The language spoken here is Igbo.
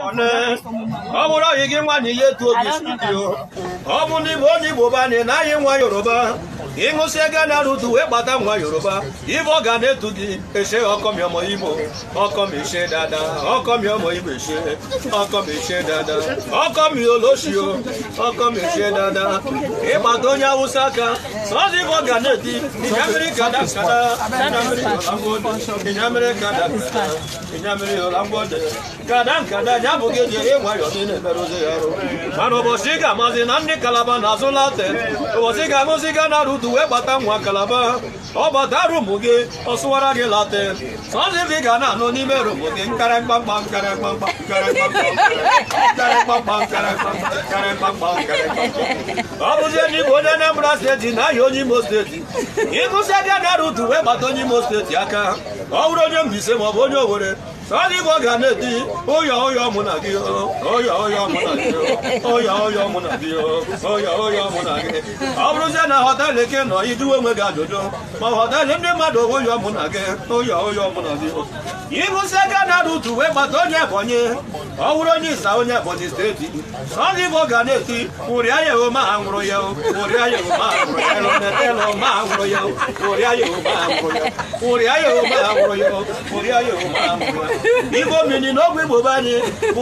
Ọ bụrụ ọyị gị nwaanyị ihe etu obi si dị o. Ọ bụ n'igbo onye Igbo be anyị na anyị nwa Yoruba, ịṅụsị ego na rutu wee gbata nwa Yoruba, ife ọ ga na-etu gị eshe ọkọ mi ọmọ Igbo, ọkọ mi ṣe dada, ọkọ mi ọmọ Igbo ṣe, ọkọ mi ṣe dada, ọkọ mi olóṣì o, ọkọ mi ṣe dada. Ịgbata onye Awụsa aka sọọsọ ife ọ ga na-eti ịnyamiri kada kada, ịnyamiri ọlangwode, ịnyamiri kada kada, ịnyamiri ọlangwode, kada nkada. Ya bụ gị jere nwayọọ dị na-emerụzi ya arụ. Mana ụbọchị ị ga-amazi na ndị Kalaba na-azụ Latin, ụbọchị ị ga-aṅụzi ga na rutu wee gbata nwa Kalaba, ọ bata room gị, ọ sụwara gị Latin. Sọọsọ ife ị ga na-anụ n'ime room gị, nkara mkpamkpa, nkara mkpamkpa, nkara mkpamkpa, nkara mkpamkpa, nkara mkpamkpa, nkara mkpamkpa, nkara mkpamkpa. Ọ bụzie na ịbụ onye Anambra Steeti na ahịa onye Imo Steeti, ịgụsị ebe na rutu wee gbata onye Imo Steeti aka, ọ bụrụ onye Mbaise maọbụ onye Owerri, sọọsọ ife ọ ga na-eti, ụyọ ụyọ mụ na gị, ụyọ ụyọ mụ na gị, ụyọ ụyọ mụ na gị, ụyọ ụyọ mụ na gị. Ọ bụrụzie na hotel ke nọ, ijuwe onwe gị ajụjụ ma hotel ndị mmadụ, ụyọ mụ na gị, ụyọ ụyọ mụ na gị. Ịgụsị ego na rutu wee gbata onye Ebonyi, ọ bụrụ onye Ịsa, onye Ebonyi Steeti, sọọsọ ife ọ ga na-eti, ụrịa ya o ma ha nwụrụ ya o, ụrịa ya o ma ha nwụrụ ya o, metelo ma ha nwụrụ ya o, ụrịa ya o ma ha nwụrụ ya o, ụrịa ya o ma ha nwụrụ ya o, ụrịa ya o ma ha nwụrụ ya. Igbo mini n'ogbe Igbo be anyị.